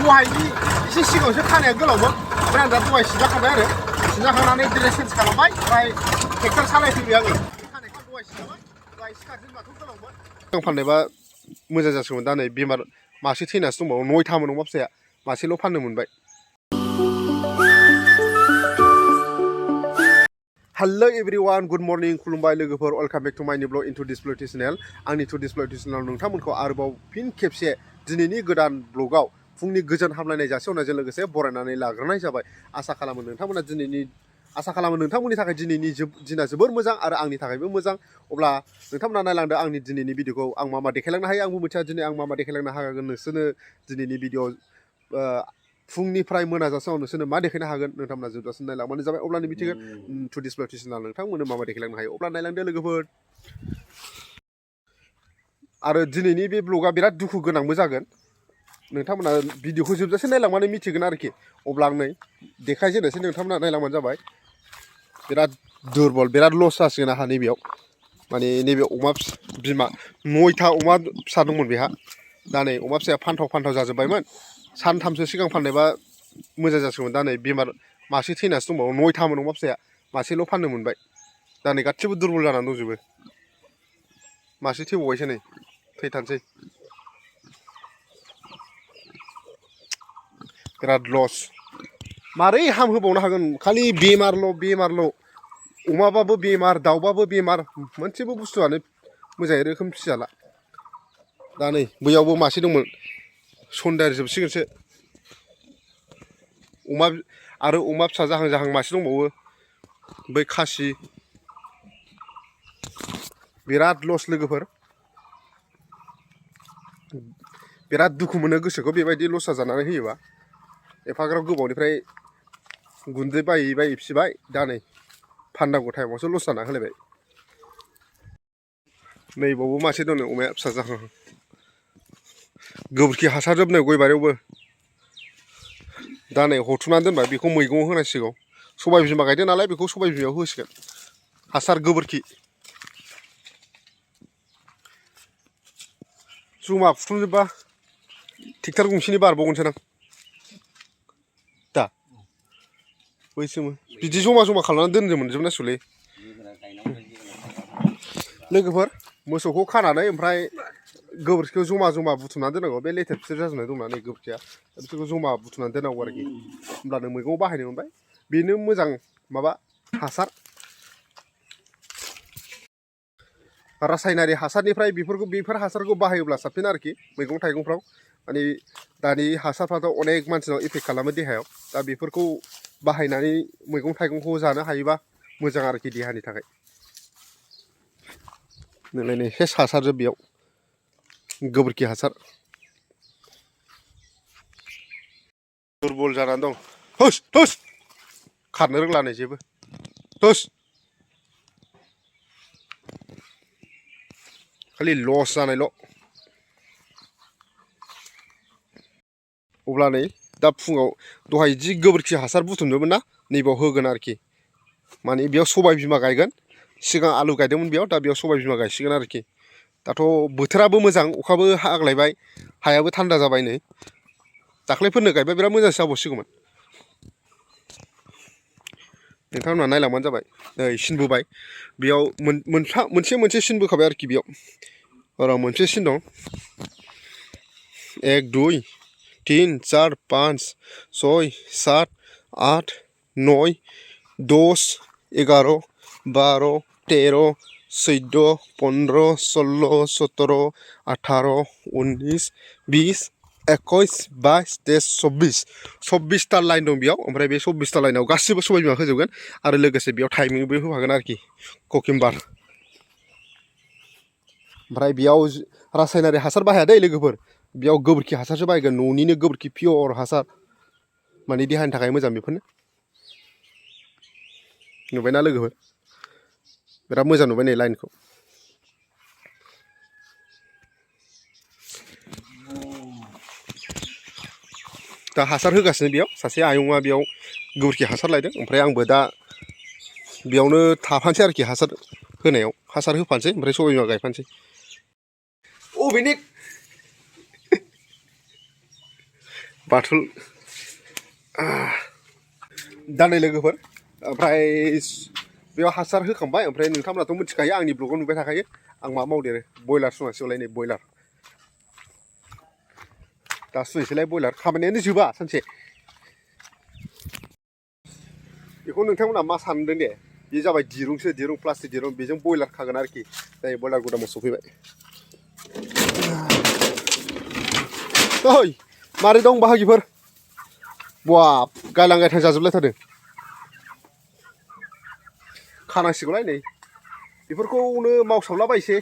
दहायनि एसे सिगाङावसो खानाया गोलावमोन ओमफ्राय आं दा दहाय सिनजाखाबाय आरो सिनजाखांनानै ड्रेस चेन्ज खालामबाय ओमफ्राय ट्रेक्टर सालायफैबाय आङो खानायखौ दहाय सिनजाबाय दहाय सिखारजों माथ' गोलावमोन आं फाननायबा मोजां जासिगौमोन दा नै बेमार मासे थैनासो दंबावो नयथामोन अमा फिसाया मासेल' फाननो मोनबाय हेलो एवरीवन गुड मर्निं खुलुमबाय लोगोफोर वेलकाम बेक टू माय new blog in today's blog channel आंनि टुडेस ब्लग चेनेलाव नोंथांमोनखौ आरोबाव फिन खेबसे दिनैनि गोदान ब्लगाव फुंनि गोजोन हामलायनाय जासिहरनायजों लोगोसे बरायनानै लाग्रोनाय जाबाय आसा खालामो नोंथांमोननि थाखाय दिनैनि दिना जोबोर मोजां आरो आंनि थाखायबो मोजां अब्ला नोंथांमोना नायलांदो आंनि दिनैनि भिडिअखौ आं मा देखायलांनो हायो आंबो मिथिया दिनै आं मा देखायलांनो हागोन नोंसोरनो दिनैनि भिडिअ फुंनिफ्राय मोनाजासिम नोंसोरनो मा देखायनो हागोन नोंथांमोना जोबजासिम नायलांबानो जाबाय अब्लानो मिथिगोन टुडेस ब्लग चेनेलाव नोंथांमोननो मा देखायलांनो हायो अब्ला नायलांदो लोगोफोर आरो दिनैनि बे ब्लगा बिराद दुखु गोनांबो जागोन नोंथांमोना भिडिअखौ जोबजासिम नायलांबानो मिथिगोन आरोखि अब्ला आं नै देखायजेननोसै नोंथांमोना नायलांबानो जाबाय बिराद दुरबल बिराद लस जासिगोन आंहा नैबेयाव माने नैबे अमा बिमा 9था अमा फिसा दंमोन बेहा दा नै अमा फिसाया फान्थाव जाजोब्बायमोन सानथामसो सिगां फाननायबा मोजां जासिगौमोन दा नै बेमार मासे थैनासो दंबावो 9थामोन अमा फिसाया मासेल' फाननो मोनबाय दा नै गासिबो दुरबल जानानै दंजोबो मासे थैबावबायसो नै थैथारसै बिराद लस मारै हामहोबावनो हागोन खालि बेमारल' अमाबाबो बेमार दाउबाबो बेमार मोनसेबो बुस्थुआनो मोजाङै रोखोम फिसिजाला दा नै बैयावबो मासे दंमोन सन्देर जोबसिगोनसो अमा फिसा जाहां मासे दंबावो बै खासि बिराद लस लोगोफोर बिराद दुखु मोनो गोसोखौ बेबायदि लस जानानै होयोबा एफाग्राब गोबावनिफ्राय गुन्दै बायै फिसिबाय दा नै फाननांगौ टाइमावसो लस जाना होलायबाय नैबावबो मासे दं अमाया फिसा जाहां गोबोरखि हासार जोबनो गय बारियावबो दा नै हथुमनानै दोनबाय बेखौ मैगङाव होनांसिगौ सबाय बिमा गायदों नालाय बेखौ सबाय बिमायाव होसिगोन हासार गोबोरखि जमा फुथुमजोबबा ट्रेक्टर गंसेनि बारबावगोनसो दां दा बैसोमो बिदि जमा खालामनानै दोननो मोनजोबनांसिगौलै लोगोफोर मोसौखौ खानानै ओमफ्राय गोबोरखिखौ जमा बुथुमनानै दोननांगौ बे लेथेर फिथेर जाजोबनाय दंना नै गोबोरखिया बिसोरखौ जमा बुथुमनानै दोननांगौ आरोखि होमब्लानो मैगङाव बाहायनो मोनबाय बेनो मोजां माबा हासार रासायनारि हासारनिफ्राय बेफोर हासारखौ बाहायोब्ला साबसिन आरोखि मैगं थाइगंफ्राव माने दानि हासारफ्राथ' अनेक मानसिनाव इफेक्ट खालामो देहायाव दा बेफोरखौ बाहायनानै मैगं थाइगंखौ जानो हायोबा मोजां आरोखि देहानि थाखाय नोंलायनो हेस हासारजोब बेयाव गोबोरखि हासार दुरबल जानानै दं हुस खारनो रोंला नै जेबो हुस खालि लस जानायल' अब्ला नै दा फुङाव दहाय जि गोबोरखि हासार बुथुमदोंमोन ना नैबाव होगोन आरोखि माने बेयाव सबाय बिमा गायगोन सिगां आलु गायदोंमोन बेयाव दा बेयाव सबाय बिमा गायसिगोन आरोखि दाथ' बोथोराबो मोजां अखाबो हाग्लायबाय हायाबो थान्दा जाबाय नै दाख्लैफोरनो गायबा बिराद मोजांसो जाबावसिगौमोन नोंथांमोनहा नायलांबानो जाबाय नै सिन बोबाय बेयाव मोनसे सिन बोखाबाय आरोखि बेयाव र' मोनसे सिन दं 1 2 3 4 5 6 7 8 9 10 11 12 13 14 15 16 17 18 19 20 21 22 23 24ता लाइन दं बेयाव ओमफ्राय बे 24ता लाइनाव गासिबो सबाय बिमा होजोबगोन आरो लोगोसे बेयाव टाइमिंबो होफागोन आरोखि कुकिंबार ओमफ्राय बेयाव रासायनारि हासार बाहाया दै लोगोफोर बेयाव गोबोरखि हासारसो बाहायगोन न'निनो गोबोरखि पियर हासार माने देहानि थाखाय मोजां बेफोरनो नुबायना लोगोफोर बिराद मोजां नुबाय नै लाइनखौ दा हासार होगासिनो बेयाव सासे आयंआ बेयाव गोबोरखि हासार लायदों ओमफ्राय आंबो दा बेयावनो थाफानोसै आरोखि हासार होनायाव हासार होफानोसै ओमफ्राय सबाय बिमा गायफानोसै अबेनि बाथुल दानै लोगोफोर ओमफ्राय बेयाव हासार होखांबाय ओमफ्राय नोंथांमोनाथ' मिथिखायो आंनि ब्लगाव नुबाय थाखायो आं मा मावदेरो बयलार सुनांसिगौलाय नै बयलार दा सुनोसैलाय बयलार खामानियानो जोबा सानसे बेखौ नोंथांमोना मा सानदों दे बे जाबाय दिरुंसो दिरुं प्लास्टिक दिरुं बेजों बयलार खागोन आरोखि जाय बयलार गुदामाव सफैबाय ओइ मारै दं बाहागिफोर बाब गायलां गायथां जाजोबलायथारदों खानांसिगौलाय नै बेफोरखौनो मावसावलाबायसै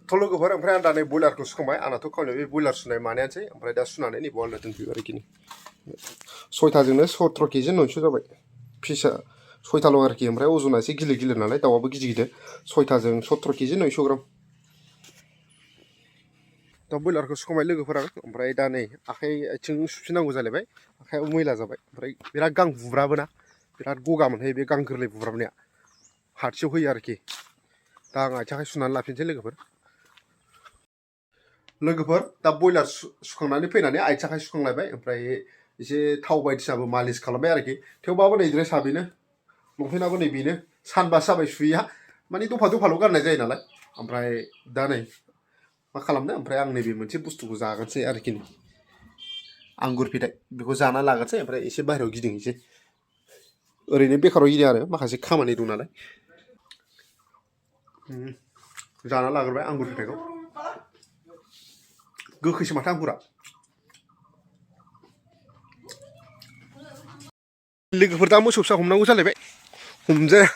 थ' लोगोफोर ओमफ्राय आं दा नै बयलारखौ सुखांबाय आंनाथ' खावनाय बे बयलार सुनाय मानायानोसै ओमफ्राय दा सुनानै नै बयलार दोनफैबाय आरोखि सयथाजोंनो 17 केजि 900 जाबाय फिसा सयथाल' आरोखि ओमफ्राय अजना एसे गिलिर गिलिर नालाय दाउआबो गिदिर गिदिर सयथाजों 17 केजि 900 ग्राम दा बयलारखौ सुखांबाय लोगोफोरा ओमफ्राय दा नै आखाइ आथिं सुफिननांगौ जालायबाय आखाइयाव मैला जाबाय ओमफ्राय बिराद गां बुब्राबोना बिराद गगा मोनहायो बे गां गोरलै बुब्राबनाया हार्टसेव होयो आरोखि दा आं आथिं आखाइ सुनानै लाफिनसै लोगोफोर दा बयलार सुखांनानै फैनानै आथिं आखाइ सुखांलायबाय ओमफ्राय एसे थाव बायदिसिनाबो मालिस खालामबाय आरोखि थेवबाबो नै ड्रेसा बेनो लंपेन्टआबो नै बेनो सानबासो जाबाय सुयैहा माने दफा दफाल' गाननाय जायो नालाय ओमफ्राय दा नै मा खालामनो ओमफ्राय आं नैबे मोनसे बुस्थुखौ जागोनसै आरोखि आंगुर फिथाइ बेखौ जाना लागोनसै ओमफ्राय एसे बाहेरायाव गिदिंहैसै ओरैनो बेकाराव गिदिं आरो माखासे खामानि दं नालाय जाना लाग्रोबाय आंगुर फिथाइखौ गोखैसो माथो आंगुरा लोगोफोर दा मोसौ फिसा हमनांगौ जालायबाय हमजाया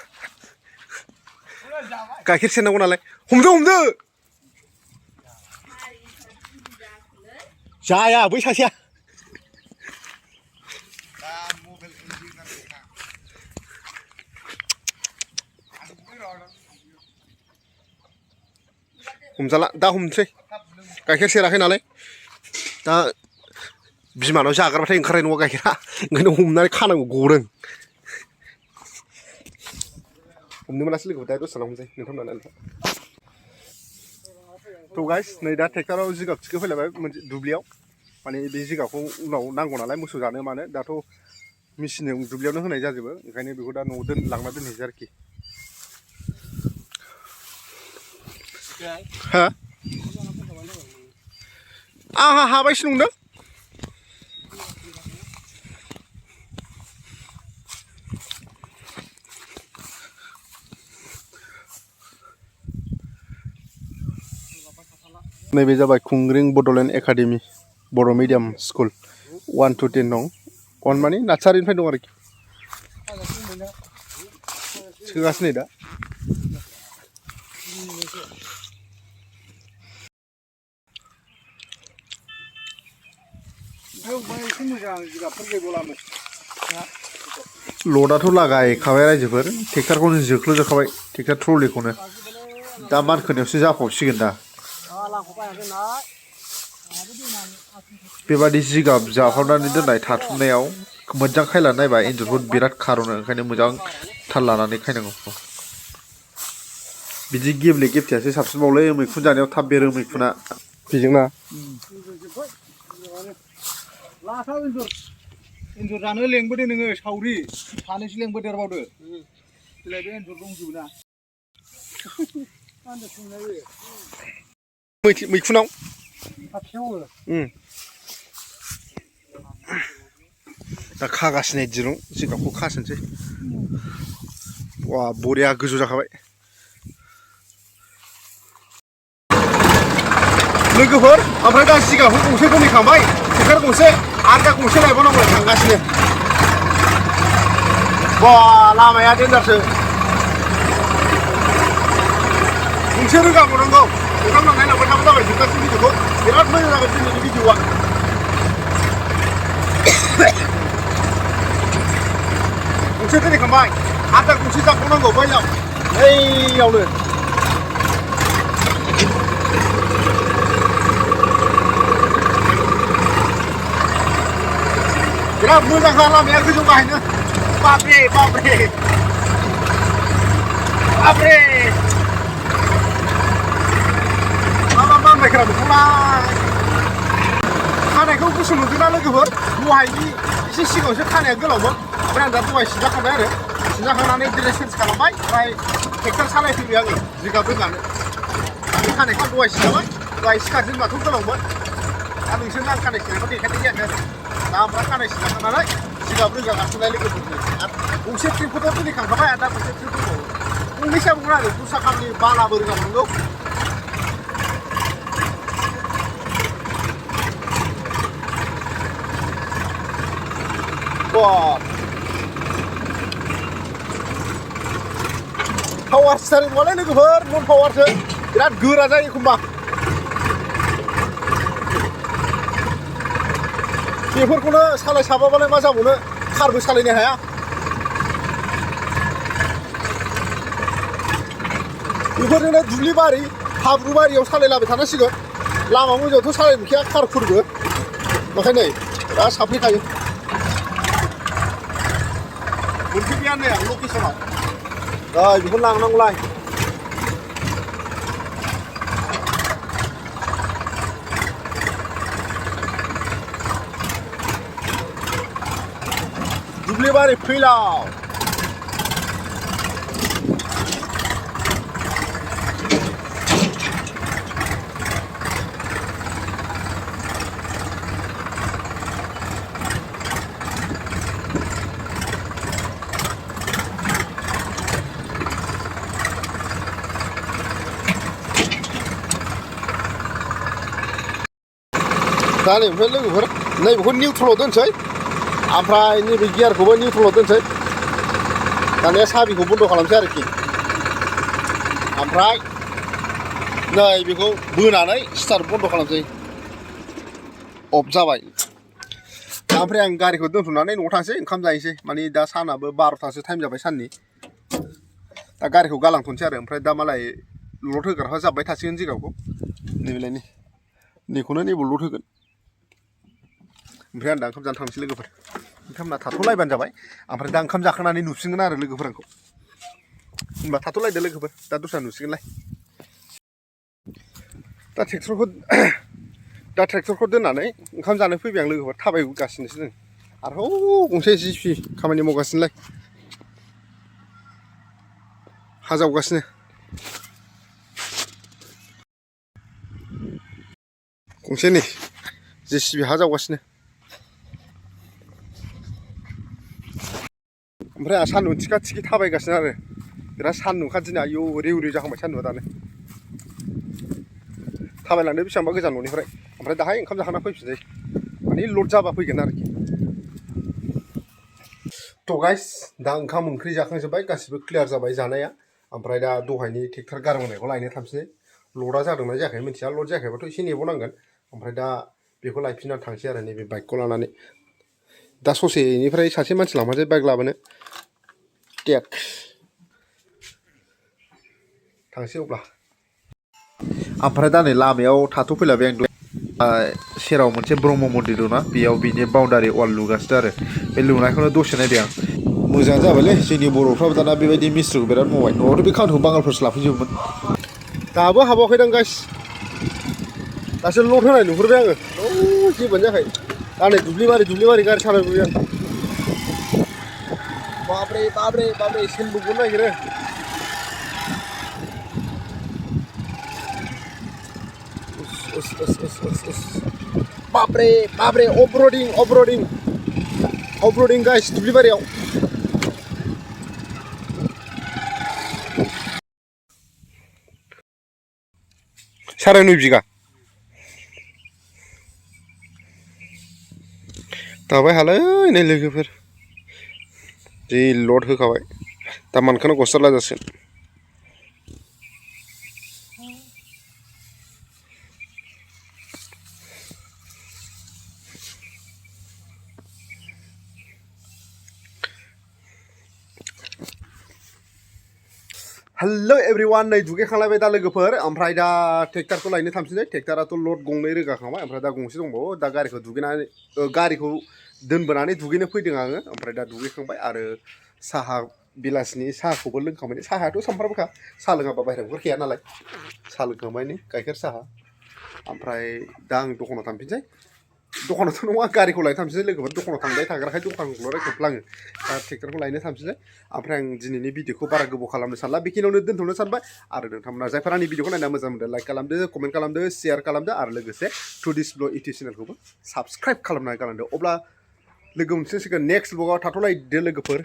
गाइखेर सेरनांगौ नालाय हमदो जाया बै सासेया हमजाला दा हमनोसै गाइखेर सेराखै नालाय दा बिमानाव जाग्राबाथाय ओंखारनाय नङा गाइखेरा ओंखायनो हमनानै खानांगौ गदों हमनो मोनासै लोगोफोर दा दसे हमसै नोंथांमोना थ' गाइस नै दा ट्रेक्टराव जिगाब थिखो फैलायबाय मोनसे दुब्लियाव माने बे जिगाबखौ उनाव नांगौ नालाय मोसौ जानो मानो दाथ' मेचिनजों दुब्लियावनो होनाय जाजोबो ओंखायनो बेखौ दा न'आव लांना दोनहैसै आरोखि हा आंहा हाबायसो नंदों नैबे जाबाय खुंग्रिं Bodoland academy Boro' medium school 1 to 10 दं 1 माने नार्सारिनिफ्राय दं आरोखि सोगासिनो दा लडाथ' लागायखाबाय रायजोफोर ट्रेक्टरखौनो जोख्लोबजोबखाबाय ट्रेक्टर ट्रलिखौनो दा मानखोनायावसो जाफबसिगोन दा बेबादि जिगाब जाफावनानै दोननाय थाथुमनायाव मोजां खायला नायबा एन्जरफोर बिराद खार'नो ओंखायनो मोजां थाल लानानै खायनांगौ बिदि गेब्ले गेबथेयासो साबसिनबावलै मैखुन जानायाव थाब बेरो मैखुना बेजोंना एन्जर जानो लेंबोदो नोङो सावरि सानैसो लेंबोदेरबावदो देलाय बे एन्जर दंजोबो ना मैखुनाव दा खागासिनो दिरुं जिगाबखौ खासनोसै वा बरिया गोजौ जाखाबाय लोगोफोर ओमफ्राय दा जिगाबखौ गंसे दोनहैखांबाय ट्रेक्टर गंसे आरो दा गंसे लायबावनांगौ थांगासिनो बा लामाया देन्जारसो गंसे रोगाबावनांगौ नोंथांमोना नायलांबाय थाबानो जाबाय जोबगासिनो भिडिअखौ बिराद मोजां जागोन दिनैनि भिडिअआ गंसे दोनहैखांबाय आरो दा गंसे जाबावनांगौ बैयाव ओइयावनो बिराद मोजांखा लामाया गोजौ गाहायनो बाब्रे बाब्रे बाब्रे मा मानबाय खोनादोंलाय गुसु नुदोंना लोगोफोर दहायनि एसे सिगाङावसो खानाया गोलावमोन ओमफ्राय आं दा दहाय सिनजाखांबाय आरो सिनजाखांनानै ड्रेस चेन्ज खालामबाय ओमफ्राय ट्रेक्टर सालायफैबाय आङो जिगाब रोगानो आंनि खानायखौ दहाय सिनजाबाय दहाय सिखारजों होनबाथ' गोलावमोन दा नोंसोरनो आं खानाय सिननायखौ देखायनाय जायाखै आरो दा ओमफ्राय खानाय सिनजाखांनानै जिगाब रोगागासिनोलाय लोगोफोरनो आरो गंसे ट्रिपखौथ' दिनैखांखाबाय आरो दा गंसे ट्रिप दंबावो फंनैसो बुंगोन आरो दस्रा खामानि बालाबो रोगानांगौ पावार स्टारिं नङालै लोगोफोर नन पावारसो बिराद गोरा जायो एखमबा बेफोरखौनो सालायसाबाबालाय मा जाबावनो कारबो सालायनो हाया बेफोरजोंनो दुब्लि बारि हाब्रु बारियाव सालायलाबाय थानांसिगोन लामा मोजाङावथ' सालायनो मोनखाया कारफोरबो ओंखायनो दा साफ्रेखायो मोनफैबायानो नै आं लकेसनाव बेखौ लांनांगौलाय दुब्लि बारि फैलाव दा नैबेनिफ्राय लोगोफोर नैबेखौ निउट्रलाव दोनसै ओमफ्राय नैबे गियारखौबो निउट्रलाव दोनसै दानिया साबिखौ बन्द' खालामसै आरोखि ओमफ्राय नै बेखौ बोनानै स्टार्ट बन्द' खालामसै अफ जाबाय ओमफ्राय आं गारिखौ दोनथ'नानै न'आव थांसै ओंखाम जाहैसै माने दा सानाबो 12थासो टाइम जाबाय साननि दा गारिखौ गालांथ'नोसै आरो ओमफ्राय दा मालाय लड होग्राफ्रा जाब्बाय थासिगोन जिगाबखौ नैबेलायनि नैखौनो नैबो लड होगोन ओमफ्राय आं दा ओंखाम जानो थांनोसै लोगोफोर नोंथांमोना थाथ'लायबानो जाबाय ओमफ्राय दा ओंखाम जाखांनानै नुसिगोन आरो लोगोफोर आंखौ होनबा थाथ'लायदो लोगोफोर दा दस्रा नुसिगोनलाय दा ट्रेक्टरखौ दोननानै ओंखाम जानो फैबाय आं लोगोफोर थाबायगासिनोसो जों आरो गंसे जिपि खामानि मावगासिनोलाय हा जावगासिनो गंसे नै जेसिबि हा जावगासिनो ओमफ्राय आं सान्दुं थिखा थिखि थाबायगासिनो आरो बिराद सान्दुंखा दिनै आयौ रेव रेव जाहांबाय सान्दुंआ दानो थाबायलांदो बेसेबांबा गोजान न'निफ्राय ओमफ्राय दाहाय ओंखाम जाखांना फैफिनसै माने लड जाबा फैगोन आरोखि थ' गाइस दा ओंखाम ओंख्रि जाखांजोब्बाय गासिबो क्लियार जाबाय जानाया ओमफ्राय दा दहायनि ट्रेक्टर गारबोनायखौ लायनो थांसै लडा जादोंना जायाखै मिथिया लड जायाखैबाथ' एसे नेबावनांगोन ओमफ्राय दा बेखौ लायफिननानै थांसै आरो नैबे बाइकखौ लानानै दा ससेनिफ्राय सासे मानसि लांफासै बाइक लाबोनो टेक थांसै अब्ला ओमफ्राय दा नै लामायाव थाथ'फैलायबाय आं सेराव मोनसे ब्रह्म मन्दिर दंना बेयाव बिनि बाउन्डारि वाल लुगासिनो आरो बे लुनायखौनो दसे नायदों आं मोजां जाबायलै जोंनि बर'फ्राबो दाना बेबायदि मिस्ट्रिखौ बिराद मावबाय न'आवथ' बे खामानिखौ बांगालफोरसो लाफैजोबोमोन दाबो हाबाखैदां गाइस दासो लड होनाय नुहुरबाय आङो जेबोआनो जायाखै दा नै दुब्लि बारि गारि सालायबोबाय आं बाब्रे बाब्रे बाब्रे सेनबोगनो नागिरो बाब्रे बाब्रे अफर'डिं गाइस दुब्लि बारियाव 9.5 बिगा दाबाय हालै नै लोगोफोर जि लड होखाबाय दा मानखोनो गस्तारला जासिगोन हेलो एभ्रिवान नै दुगैखांलायबाय दा लोगोफोर ओमफ्राय दा ट्रेक्टरखौ लायनो थांफिनसै ट्रेक्टराथ' लड गंनै रोगाखांबाय ओमफ्राय दा गंसे दंबावो दा गारिखौ दोनबोनानै दुगैनो फैदों आङो ओमफ्राय दा दुगैखांबाय आरो साहा बेलासिनि साहाखौबो लोंखांबाय साहायाथ' सामफ्रामबोखा साहा लोङाबा बाहेरायाव ओंखारखाया नालाय साहा लोंखांबाय नै गाइखेर साहा ओमफ्राय दा आं दखानाव थांफिनसै दखानावथ' नङा गारिखौ लायनो थांसै लोगोफोर दखानाव थांबाय थाग्राखाय दखानखौल' रायखांफ्लाङो दा ट्रेक्टरखौ लायनो थांसै ओमफ्राय आं दिनैनि भिडिअखौ बारा गोबाव खालामनो सानला बेखिनियावनो दोनथ'नो सानबाय आरो नोंथांमोना जायफोरा आंनि भिडिअखौ नायना मोजां मोनदों लाइक खालामदो कमेन्ट खालामदो शेयार खालामदो आरो लोगोसे टुडिस ब्लग इउटिउब चेनेलखौबो साबस्क्राइब खालामनानै गालांदो अब्ला लोगो मोनसिगोन नेक्स्ट ब्लगाव थाथ'लायदो लोगोफोर